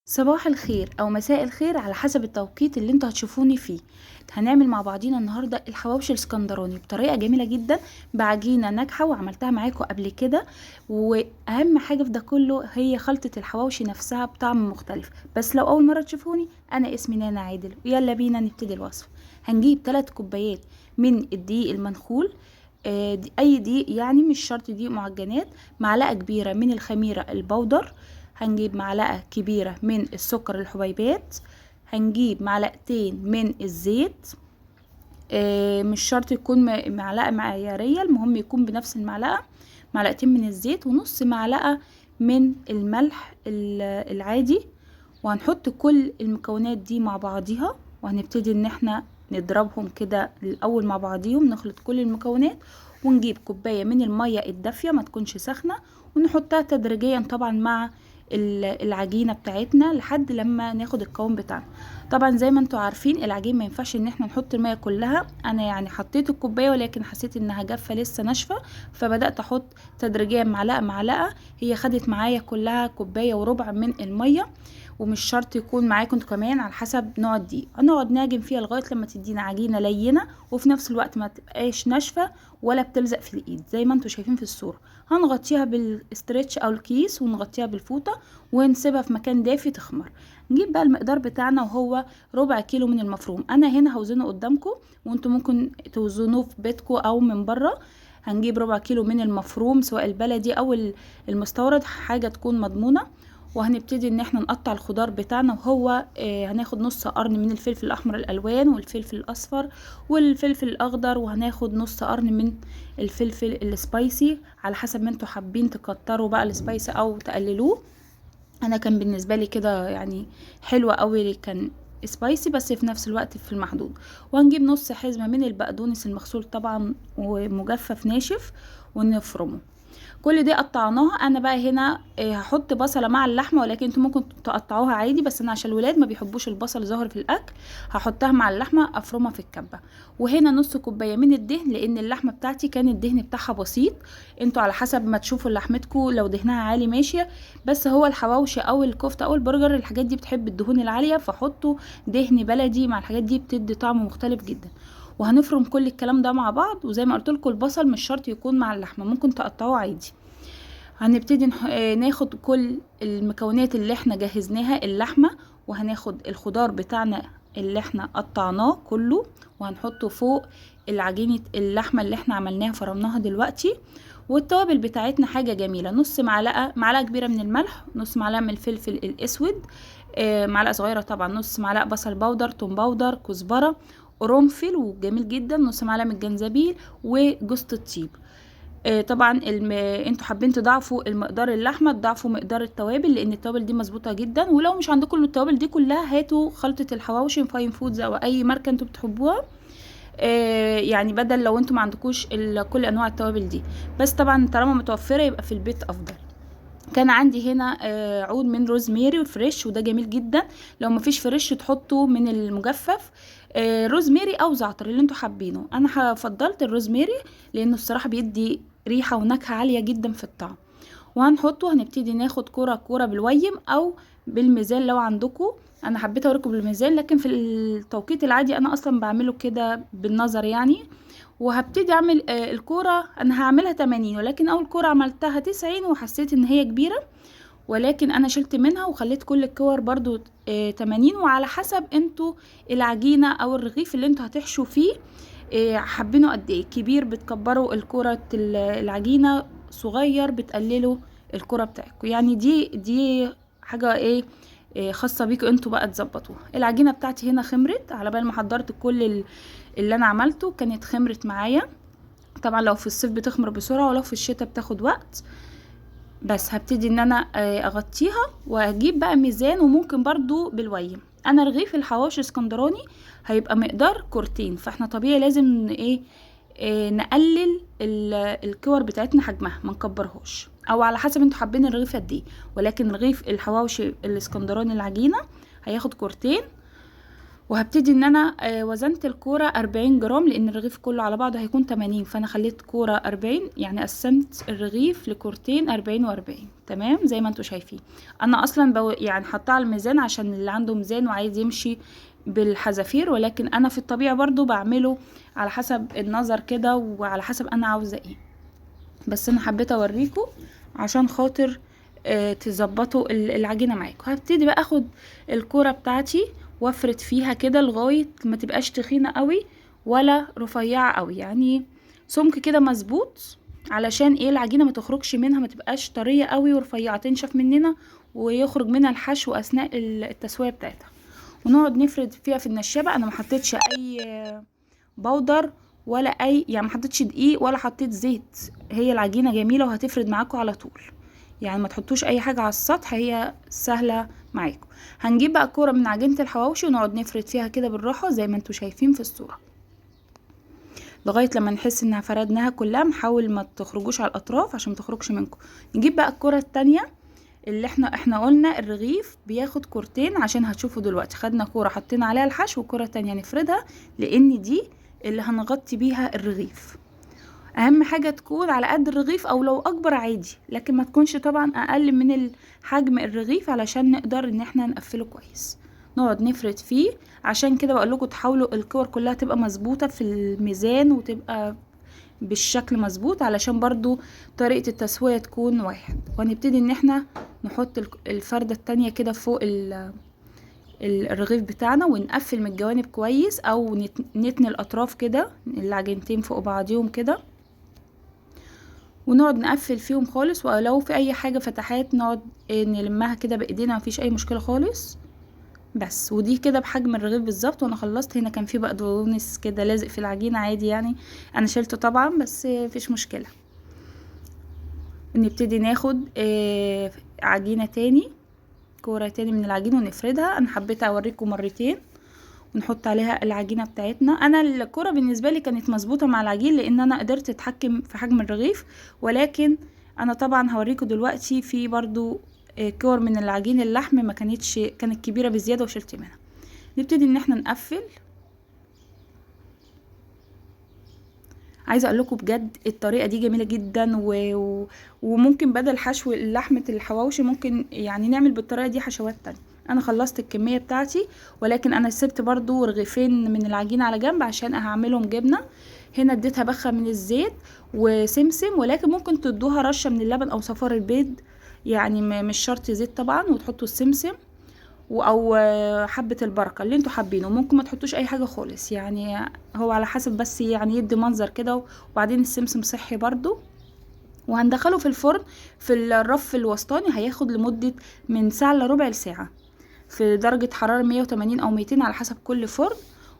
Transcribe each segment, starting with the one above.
صباح الخير او مساء الخير على حسب التوقيت اللي انتوا هتشوفوني فيه. هنعمل مع بعضينا النهارده الحواوشي الاسكندراني بطريقة جميلة جدا بعجينه ناجحة وعملتها معاكم قبل كده، واهم حاجة في ده كله هي خلطه الحواوشي نفسها بطعم مختلف. بس لو اول مرة تشوفوني، انا اسمي نانا عادل، ويلا بينا نبتدي الوصفة. هنجيب 3 كوبايات من الدقيق المنخول، اي دقيق يعني مش شرط دقيق معجنات، معلقه كبيرة من الخميره البودر، هنجيب معلقة كبيرة من السكر الحبيبات، هنجيب معلقتين من الزيت، مش شرط يكون معلقة معيارية، المهم يكون بنفس المعلقة، معلقتين من الزيت ونص معلقة من الملح العادي. وهنحط كل المكونات دي مع بعضيها، وهنبتدي ان احنا نضربهم كده الاول مع بعضيهم، نخلط كل المكونات، ونجيب كوباية من المية الدافية ما تكونش سخنة، ونحطها تدريجيا طبعا مع العجينة بتاعتنا لحد لما ناخد القوام بتاعنا. طبعا زي ما انتوا عارفين العجين ما ينفعش ان احنا نحط المية كلها، انا حطيت الكوباية ولكن حسيت انها جافة لسه ناشفة، فبدأت احط تدريجيا معلقة معلقة. هي خدت معايا كلها كوباية وربع من المية، ومش شرط يكون معاكم انتوا كمان على حسب نوع الدقيق. هنقعد نعجن فيها لغاية لما تدينا عجينة لينة وفي نفس الوقت ما تبقاش ناشفة ولا بتلزق في الايد زي ما انتوا شايفين في الصورة. هنغطيها بالاسترتش او الكيس ونغطيها بالفوطة ونسيبها في مكان دافي تخمر. نجيب بقى المقدار بتاعنا وهو ربع كيلو من المفروم، انا هنا هوزنه قدامكم وانتوا ممكن توزنوه في بيتكم او من بره. هنجيب ربع كيلو من المفروم سواء البلدي او المستورد، حاجة تكون مضمونة. وهنبتدي ان احنا نقطع الخضار بتاعنا، وهو هناخد نص قرن من الفلفل الاحمر الالوان والفلفل الاصفر والفلفل الاخضر، وهناخد نص قرن من الفلفل السبايسي على حسب ما انتوا حابين تكتروا بقى السبايسي او تقللوه. انا كان بالنسبة لي كده حلوة قوي، كان سبايسي بس في نفس الوقت في المحدود. وهنجيب نص حزمه من البقدونس المغسول طبعا ومجفف ناشف ونفرمه. كل دي قطعناها. انا بقى هنا هحط بصله مع اللحمة، ولكن انتوا ممكن تقطعوها عادي، بس انا عشان الولاد ما بيحبوش البصل ظاهر في الاكل هحطها مع اللحمة افرمها في الكبه. وهنا نص كوباية من الدهن، لان اللحمة بتاعتي كان الدهن بتاعها بسيط، انتوا على حسب ما تشوفوا لحمتكم لو دهنها عالي ماشية، بس هو الحواوشي او الكفتة او البرجر الحاجات دي بتحب الدهون العالية، فحطوا دهن بلدي مع الحاجات دي بتدي طعم مختلف جدا. وهنفرم كل الكلام ده مع بعض، وزي ما قلت لكم البصل مش شرط يكون مع اللحمة، ممكن تقطعوه عادي. هنبتدي ناخد كل المكونات اللي احنا جهزناها، اللحمة، وهناخد الخضار بتاعنا اللي احنا قطعناه كله وهنحطه فوق العجينة اللحمة اللي احنا عملناها فرمناها دلوقتي. والتوابل بتاعتنا حاجة جميلة، نص معلقة، معلقة كبيرة من الملح، نص معلقة من الفلفل الاسود، معلقة صغيرة طبعا، نص معلقة بصل بودر، توم بودر، كزبرة، قرنفل وجميل جدا، نص معلقة من الجنزبيل، وجوزة الطيب. طبعا انتوا حابين تضاعفوا المقدار اللحمة تضاعفوا مقدار التوابل، لان التوابل دي مظبوطة جدا. ولو مش عندكم التوابل دي كلها هاتوا خلطه الحواوشي فاين فودز او اي ماركة انتوا بتحبوها، بدل لو انتوا ما عندكوش كل انواع التوابل دي، بس طبعا طالما متوفرة يبقى في البيت افضل. كان عندي هنا عود من روزميري وفريش، وده جميل جدا. لو مفيش فريش تحطوا من المجفف، روزميري او زعتر اللي انتوا حابينه. انا فضلت الروزميري لانه الصراحة بيدي ريحه ونكهه عالية جدا في الطعم. وهنحطه، هنبتدي ناخد كورة كورة بالويم او بالميزان لو عندكم. انا حبيت اوريكم بالميزان، لكن في التوقيت العادي انا اصلا بعمله كده بالنظر. وهبتدي اعمل الكورة، انا هعملها 80، ولكن اول كورة عملتها 90 وحسيت ان هي كبيرة، ولكن انا شلت منها وخليت كل الكور برضو، 80. وعلى حسب انتوا العجينة او الرغيف اللي انتوا هتحشوا فيه، حابينه قد ايه، كبير بتكبروا الكورة العجينة، صغير بتقللوا الكورة بتاعتكم. دي حاجة خاصة بيكم انتوا بقى تظبطوها. العجينة بتاعتي هنا خمرت على بال ما حضرت كل اللي انا عملته، كانت خمرت معايا. طبعا لو في الصيف بتخمر بسرعة، ولو في الشتاء بتاخد وقت. بس هبتدي ان انا، اغطيها واجيب بقى ميزان، وممكن برضو بالويم. انا رغيف الحواوشي اسكندراني هيبقى مقدار كورتين، فاحنا طبيعي لازم نقلل الكور بتاعتنا حجمها، ما نكبرهوش، او على حسب انتوا حابين الرغيف قد ايه. ولكن رغيف الحواوشي الاسكندراني العجينة هياخد كورتين. وهبتدي ان انا وزنت الكورة 40 جرام، لان الرغيف كله على بعضه هيكون 80، فانا خليت كورة 40، يعني قسمت الرغيف لكورتين 40 و40. تمام زي ما انتم شايفين. انا اصلا يعني حطاه على الميزان عشان اللي عنده ميزان وعايز يمشي بالحذافير، ولكن انا في الطبيعة برضو بعمله على حسب النظر كده وعلى حسب انا عاوزة ايه، بس انا حبيت اوريكم عشان خاطر تظبطوا العجينة معاكم. هبتدي بقى اخد الكورة بتاعتي وافرد فيها كده لغاية ما تبقاش تخينة قوي ولا رفيعة قوي، يعني سمك كده مظبوط، علشان ايه العجينة ما تخرجش منها، ما تبقاش طرية قوي ورفيعه تنشف مننا ويخرج منها الحشو اثناء التسوية بتاعتها. ونقعد نفرد فيها في النشابه. انا ما حطيتش اي بودر ولا اي، يعني ما حطيتش دقيق ولا حطيت زيت، هي العجينة جميلة وهتفرد معاكم على طول، يعني ما تحطوش اي حاجة على السطح، هي سهلة معاكم. هنجيب بقى كورة من عجينه الحواوشي ونقعد نفرد فيها كده بالراحة زي ما انتم شايفين في الصورة، لغاية لما نحس انها فردناها كلها. نحاول ما تخرجوش على الاطراف عشان ما تخرجش منكم. نجيب بقى الكورة التانية اللي احنا قلنا الرغيف بياخد كورتين، عشان هتشوفوا دلوقتي خدنا كورة حطينا عليها الحشو، وكوره تانية نفردها لان دي اللي هنغطي بيها الرغيف. اهم حاجة تكون على قد الرغيف او لو اكبر عادي، لكن ما تكونش طبعا اقل من حجم الرغيف علشان نقدر ان احنا نقفله كويس. نقعد نفرد فيه، عشان كده بقول لكم تحاولوا الكور كلها تبقى مظبوطة في الميزان وتبقى بالشكل مظبوط، علشان برضو طريقه التسوية تكون واحد. وهنبتدي ان احنا نحط الفرده التانية كده فوق الرغيف بتاعنا، ونقفل من الجوانب كويس، او نتني الاطراف كده العجينتين فوق بعضيهم كده، ونقعد نقفل فيهم خالص. ولو في اي حاجة فتحات نقعد نلمها كده بايدينا، مفيش اي مشكلة خالص. بس ودي كده بحجم الرغيف بالظبط. وانا خلصت. هنا كان في بقدونس كده لازق في العجينة عادي، يعني انا شلته طبعا بس مفيش مشكلة. نبتدي ناخد عجينه تاني، كورة تاني من العجينة ونفردها. انا حبيت اوريكم مرتين. ونحط عليها العجينة بتاعتنا. انا الكورة بالنسبة لي كانت مظبوطة مع العجين لان انا قدرت اتحكم في حجم الرغيف، ولكن انا طبعا هوريكم دلوقتي في برضو كور من العجين اللحم ما كانتش، كانت كبيرة بزيادة وشلت منها. نبتدي ان احنا نقفل. عايزه اقول لكم بجد الطريقة دي جميلة جدا، وممكن بدل حشو لحمه الحواوشي ممكن يعني نعمل بالطريقة دي حشوات تانية. انا خلصت الكمية بتاعتي، ولكن انا سبت برضو رغيفين من العجينة على جنب عشان هعملهم جبنه. هنا اديتها بخه من الزيت وسمسم، ولكن ممكن تدوها رشه من اللبن او صفار البيض، يعني مش شرط زيت طبعا، وتحطوا السمسم او حبه البركة اللي انتوا حابينه. ممكن ما تحطوش اي حاجة خالص، يعني هو على حسب، بس يعني يدي منظر كده. وبعدين السمسم صحي برضو. وهندخله في الفرن في الرف الوسطاني، هياخد لمدة من ساعة الا ربع لساعة في درجه حرارة 180 او 200 على حسب كل فرن،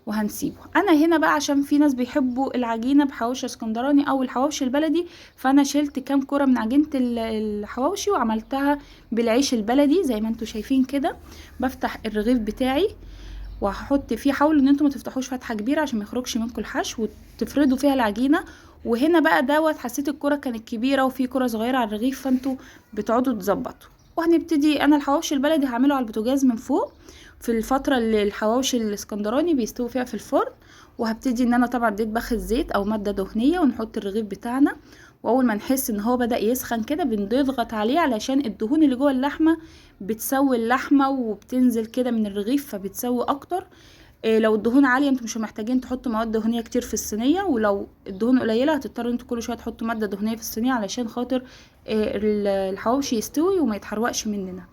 وهنسيبه. انا هنا بقى عشان في ناس بيحبوا العجينة بحواوشي اسكندراني او الحواوشي البلدي، فانا شلت كام كره من عجينه الحواوشي وعملتها بالعيش البلدي زي ما انتم شايفين كده. بفتح الرغيف بتاعي وهحط فيه، حاولوا ان انتم ما تفتحوش فتحه كبيرة عشان ما يخرجش منكم الحشو، وتفردوا فيها العجينة. وهنا بقى دوت حسيت الكره كانت كبيرة وفي كره صغيرة على الرغيف، فانتوا بتقعدوا تظبطوا. وهنبتدي، انا الحواوشي البلدي هعمله على البوتاجاز من فوق في الفترة اللي الحواوشي الاسكندراني بيستوي فيها في الفرن. وهبتدي ان انا طبعا اديت بخ الزيت او مادة دهنية، ونحط الرغيف بتاعنا. واول ما نحس ان هو بدا يسخن كده بنضغط عليه، علشان الدهون اللي جوه اللحمة بتسوي اللحمة وبتنزل كده من الرغيف فبتسوي اكتر. لو الدهون عالية انتوا مش محتاجين تحطوا مواد دهنية كتير في الصينية، ولو الدهون قليله هتضطروا انتوا كل شوية تحطوا مادة دهنية في الصينية علشان خاطر الحواوشي يستوي وما يتحرقش مننا.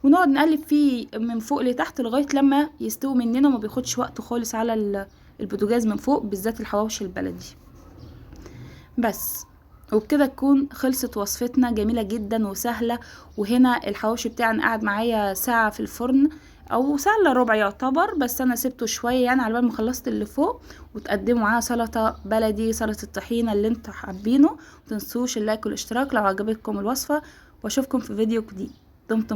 ونقعد نقلب فيه من فوق لتحت لغاية لما يستوي مننا، وما بياخدش وقت خالص على البوتاجاز من فوق، بالذات الحواوشي البلدي. بس وبكده تكون خلصت وصفتنا، جميلة جدا وسهلة. وهنا الحواوشي بتاعنا قعد معايا ساعة في الفرن او ساعة الا ربع يعتبر، بس انا سبته شوية يعني على بال ما خلصت اللي فوق. وتقدموا معاها سلطة بلدي، سلطة الطحينه اللي انتوا حابينه. متنسوش اللايك والاشتراك لو عجبتكم الوصفة، واشوفكم في فيديو جديد. دمتم.